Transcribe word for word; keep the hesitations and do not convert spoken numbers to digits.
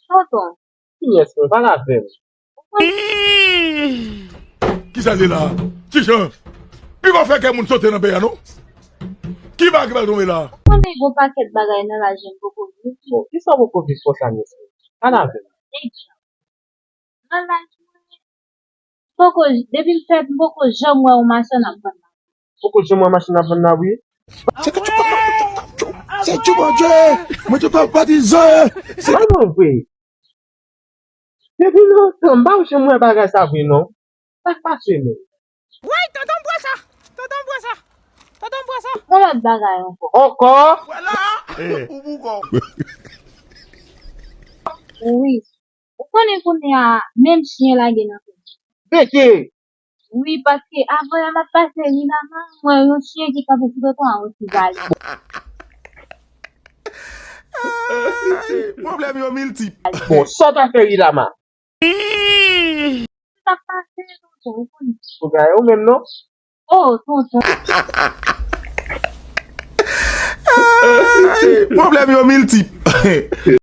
Tonton. Kiyès mwen? Pale avè m. Kisa l ye la? Kijan? Li pa fè kè moun sote nan peyi a non. Ki bagay ki pral tonbe la? Ou konnen gon pakèt bagay nan laj mwen m poko viv. Bon, kisa w poko viv konsa mesye? Pale avè m. Nan laj mwen, poko, depi m fèt, m poko janm wè yon machann ap vann. Poko janm wè machann ap vann la wi. Se ke tu se tu Bondye. Mwen te pa batize. Mwen mwen vre. Depi lontan, m pa janm wè bagay sa vre non. Sa k pase menm? Woy, tonton m pran sa. Tonton m pran sa. Tonton m pran sa. Yon lòt bagay ankò. Ankò? Ou bougon. Wi. Ou konnen kounye a, menm chyen lage nan fè. Beke! Wi, paske avan yè m ap pase Rilama, m wè yon chyen ki kanpe sou twowa a, yon ti vale. Pwoblèm yo miltip. Bon, sa w ta fè Rilama? Sa k pase, tonton, ou konnen. Ou gaye ou menm non? Oh, tonton. Pwoblèm yo miltip.